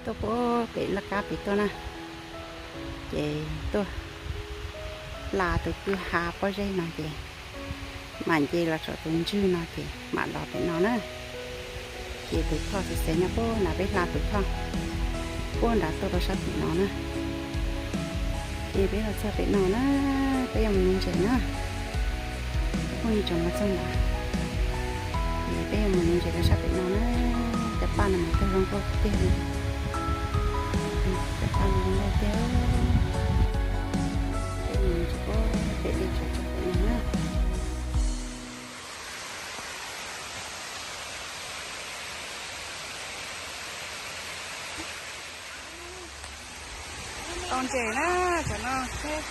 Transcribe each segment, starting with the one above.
Tuaj puag pem laj kab pem tuaj na, ces tuaj hla tus kwj ha pob zeb no ces mam nce los saum tus ntswg no ces mam los pem no na. Ces tus thoj xis xes nyob puag nrad, peb hla tus thoj puag nrad tuaj rau sab tim no na. Ces peb los txog pem no na, peb yuav mus nuv ntses na. Phooj ywg tseem mus txog nrad, ces peb yuav mus nuv ntses rau sab pem no na. Cov paj no mas tawg zoo nkauj tiag li. Cov paj no zoo nkauj tiag. Peb mus nuv ntses puag pem dej tsaws tsaws pem no na. Tau ntses na, cov no thiab.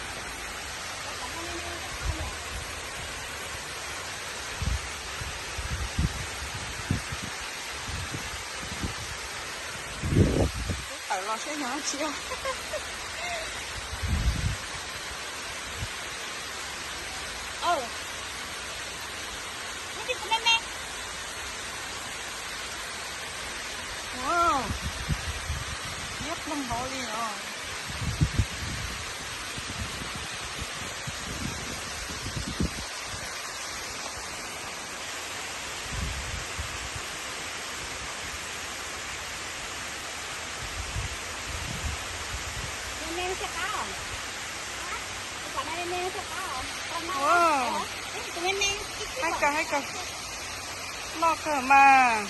Tawm los saib no tsis. Nyob ploog hauv li os. Haib kawg, haib kawg. Loj kawg mas.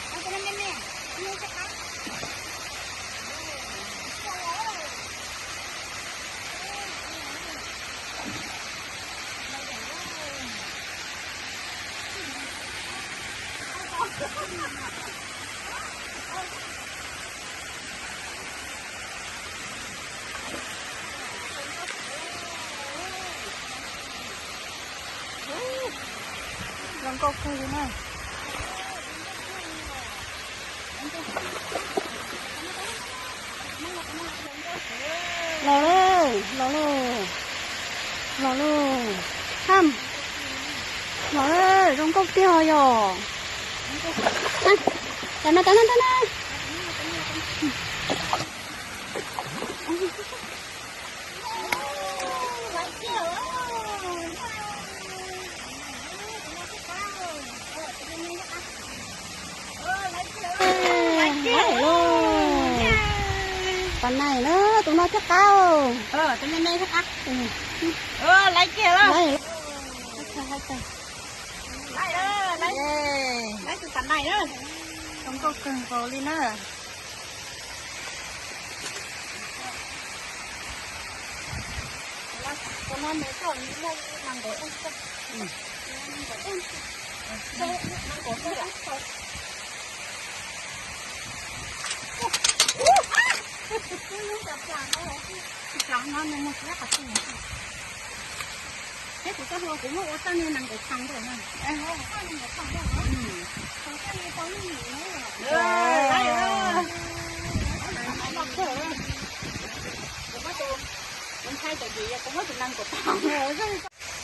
Zoo nkauj kawg li na. Los lauj, los lauj, los lauj. Ham, los lauj, zoo nkauj tiag yog. Cov no, cov no, cov no. Lawm lauj. Tus nais na, tus no thiaj qab. Zoo nkauj kawg nkaus li na. Peb kuv txoj hlua kuv muab ua txoj niag nees nkaum phaus ntawm na. Kuv ntshai tsam yus yog kuv muab tus nees nkaum phaus.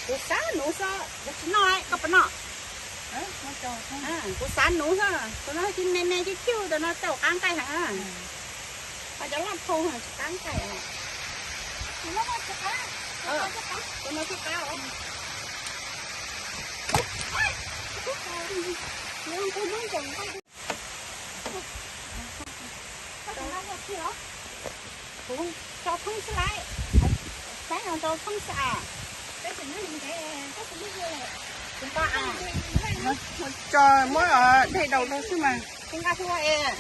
Kuv xav nuv xwb, kuv tsis noj, koj puas noj? Kuv xav nuv xwb, tus no tsis me me cwj cwj, tus no tau qab nqaij heev. Ho cov loj phau tsis qab nqaij. Tus no tsis qab. Kuv tso thoob xwb lauj. Saib no tso thoob xwb as. Tso muab dej daus rau xwb mas. Kuv nqa hlua es.